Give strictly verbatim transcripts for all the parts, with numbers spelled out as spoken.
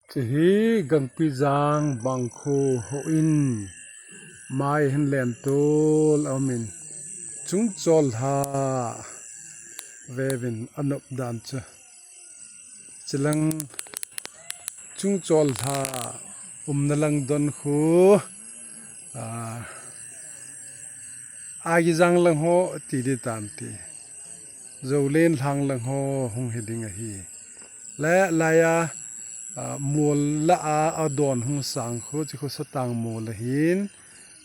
Chehi Gangpijang Vangkho houin mai hin lentol a umin, Chungchol lha veuvin anop dan chu. Chilang Chungchol lha umna lang don khu, a, Agijang lang ho ti di tan ti. Zolen lhang lang ho hung hi ding ahi. Le laiya, a, mol la a, adon hung sang khu, chi khu satang mol ahin.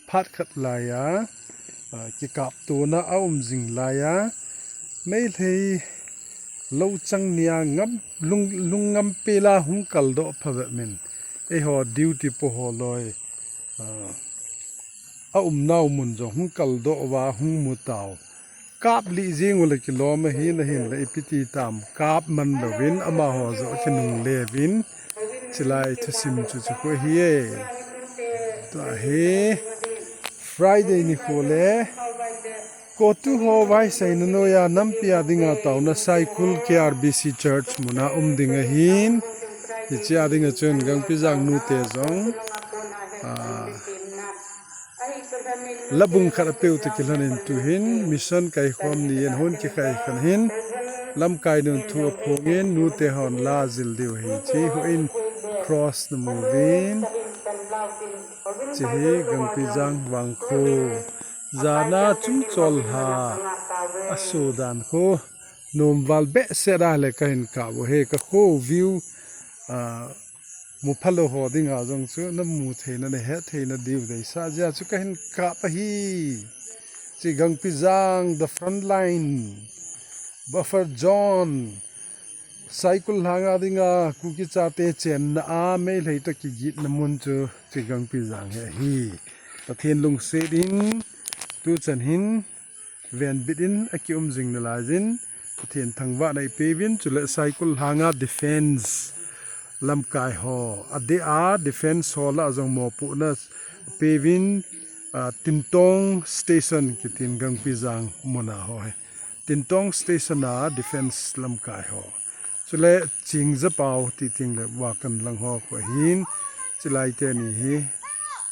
Phat khat laiya, a, kikap tuna a um jing laiya. Meilhei lo chang nia ngam, lung, lung ngam pela hung kaldoh pha ve min. Eiho duty po ho loi. A, a umnau mun jong hung kaldoh uva hung mu tau. Kap li jing u le kilom ahin, ahin le ipi ti tam. Kap man louvin amaho jo kinungle vin. Chilai thusim chu chu khu hi e. Tua hi Friday ni khu le. Kotu ho vai sai na noya nampi a dinga tauna Saikul K R B C Church muna um ding ahin. Hiche a dinga chun Gangpijang nute jong. A, Labung khat apeu te kilhonin tuhin, mission kaikhom ni in hon kikhai khan hin, lamkai nun thu aphongin, nute hon la jil diu hi, chi houin cross na muvin, chehi Gangpijang Vangkho, jana Chungchol lha, asodan khu, nomval behseh a le kahin kap u hi, kakho view, a, Mu phalou ho dinga jong chu namu theina, nahet theina diu deisah jeh a chu kahin kap ahi. Chi Gangpijang, the front line, buffer zone, Saikul lhanga dinga Kuki chate chenna a Meilhei toh kigitna mun chu chi Gangpijang hi ahi. Pathen lungset in tuchan hin Venbit in akium jing nalai jin, Pathen thangvahna ipeuvin, chule Saikul lhanga defense lamkai ho, adeh a defense ho lah a jong mopohna peuvin, a, Tintong Station kitin Gangpijang muna ho hi. Tintong Station a defense lamkai ho. Chule Chingja pau ti ting le Vakan lang ho khu ahin, chilai teni hi,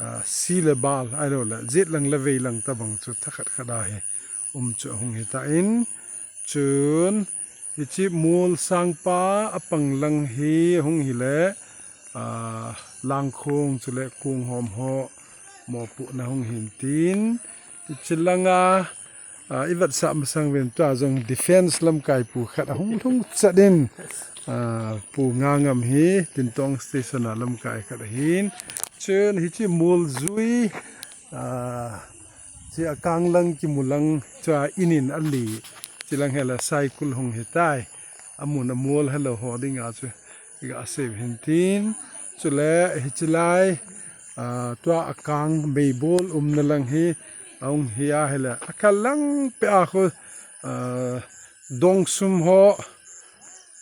a, si le bal, ahilou le, jet lang le vei lang tabang chu thakhat khat a hi um chu ahung hitan, chun, hiche mol sangpa apang lang hi ahung hile, a, Langkhong chule Konghom ho mopohna hung hin tin, hiche langa, A, i vetsah masang uvin tua jong defense lamkai pu khat ahung lhung chat in, a, Pu Ngangam hi Tintong Station a lamkai khat ahin. Chun hiche mol jui, a, chi a kang lang kimu lang chua in in ali. Chilang hela Saikul hung hitai. Amun amol helou ho dinga chu. Ga save hin tin, chule hiche lai, a, tua akang meibol umna lang hi, ahung hi ahile, akal lang peh a khu, a, Dongsum ho,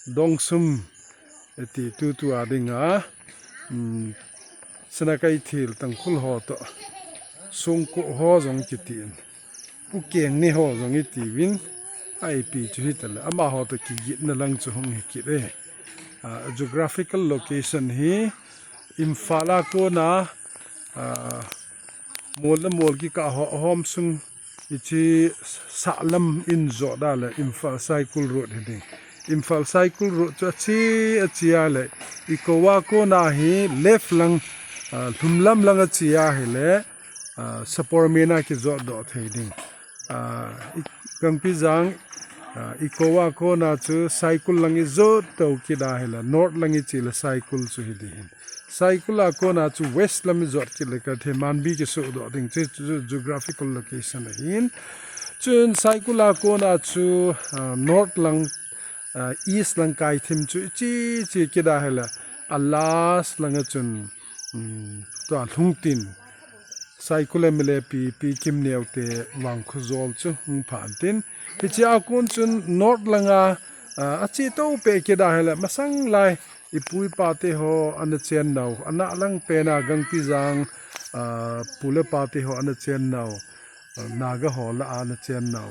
Dongsum, eti tutu a dinga, um, Sinakeithel Tangkhul ho toh, Songko ho jong kitin. Pu Keng ni ho jong iti uvin, a ipi chu hitale, amaho toh kigitna lang chu hung hi kit e. A, geographical location hi Imphal a kona, a, mol le mol kikah ho, hom sung hiche sahlam in jot a le Imphal Saikul Road hi ding. Imphal Saikul Road chu ache, ache a le, i kou a kona hi left lang, a, lhumlam lang ache ahile, a, Sapormeina kijot doh thei ding. A, i, Gangpijang, a, i kou a kona chu Saikul lang ijot tou kit ahile, North lang iche le Saikul chu hi ding hin. Saikul a kona chu West lam ijot kit le ka thei Manbi kisuh doh ding chu, chu geographical location ahin. Chun Saikul a kona chu, a, North lang, a, East lang kai thim chu iche, che kit ahile, a last lang a chun, um, tua Lhungtin, Saikul M L A pi, Pi Kimneo te Vangkho jol chu hung phan tin. Hiche a kon chun North langa, a, ache tou peh kit ahile, masang lai, i pu i pa te ho ana chen nau, ana lang pena Gangpijang, a, pu le pa te ho ana chen nau, a, Naga ho lah a ana chen nau,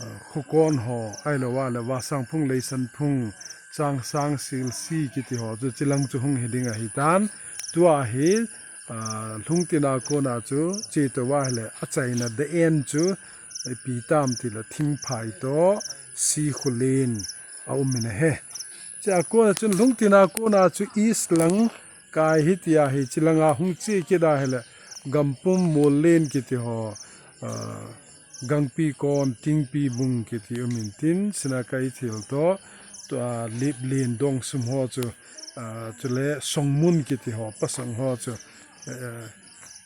a, Khokon ho, ahilou a le Vasangphung, Leisanphung, Changsang Silsi kiti ho chu chilang chu hung hi ding ahi tan. Tua hi, ah, Lhungtin a kona chu chetou ahile achaina the end chu ipi tam tile Thingphai toh Sikhulen a um in ahi. Chua kona chun Lhungtin a kona chu east lang kai hi tia hi chilanga hung che kit ahile Gampum Mollen kiti ho, ah, Gangpi kon, Tingpi bung kiti um in tin, Sinakeithel toh, tua, Liplen Dongsum ho chu, ah, chule Songmun kiti ho, Pasang ho chu, eh,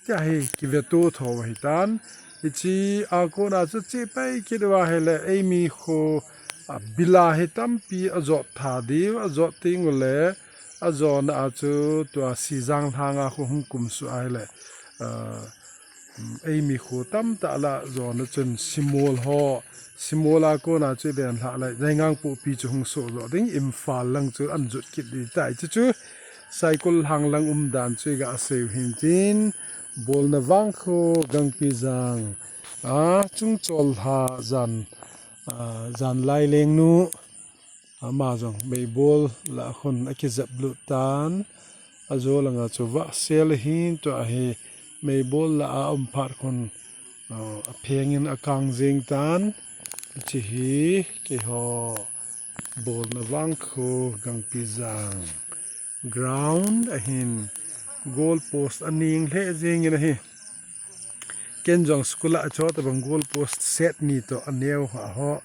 tia hi kiveto tho ahi tan. Hiche a kona chu che pai kit uva ahile, eimi kho, ah, bila hi tampi ajot tha diu, ajot teng ule, ajona a chu tua Sijang lhanga kho hung kumsuh ahile, ah, Um, eimi kho tamtah lah jona chun Simol ho, Simol a kona chu iven lhah le, Jaingang pohpi chu hung soh jo ding, Imphal lang chu an jot kit ding tai chu chu. Saikul lhang lang um dan chu iga sei u hin tin, Bolna Vangkho Gangpijang a Chungchol lha jan, ah, jan lai lengnu, ama jong meibol lah a khun akijep lut tan, ajo langa chu vahsel ahin tua hi meibol lah a um phat khun, ah, apheng in akang jeng tan, hiche hi keiho Bolna Vangkho Gangpijang ground ahin goal post aning lheh jeng in ahi. Ken jong school a chot abang goal post set ni toh aneo ho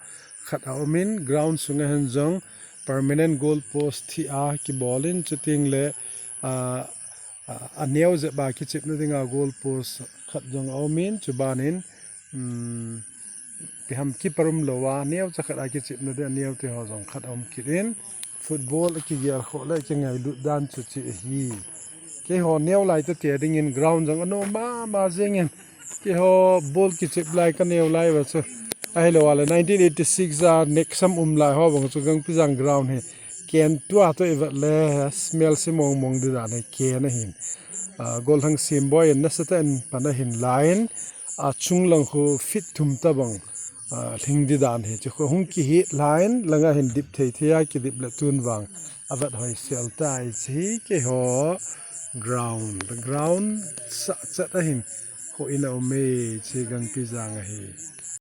khat a um in, ground sunga hin jong permanent goal post thi a kibol in, chuteng le, ah, ah, aneo jep a kichepna dinga goal post khat jong a um in, chuban in, um, Ipi ham kiparum lou a, neocha khat a kichepna ding, aneo te ho jong khat a um kit in, football a kigel khoh le kingailut dan chu hiche ahi. Keiho neo lai tate dingin ground jong anom mama jeng in, keiho ball kichep lai kaneo lai uva chu. Ahilou le nineteen eighty-six a Nexam um lai ho bang chu Gangpijang ground hi ken tua toh ivet le smell se mong mong ding dan hi ken ahin. Ah, Gollhang Simboi in nasatah in pan ahin la in, achung lang khu feet thum tabang, ah, lhing ding dan hi chu khu hung kihet la in, langa hin dip thei thei a kidip le tun vang avet hoi sel tai. Hiche hi keiho ground, ground sah chat ahin, khu in a um e, hiche Gangpijang ahi.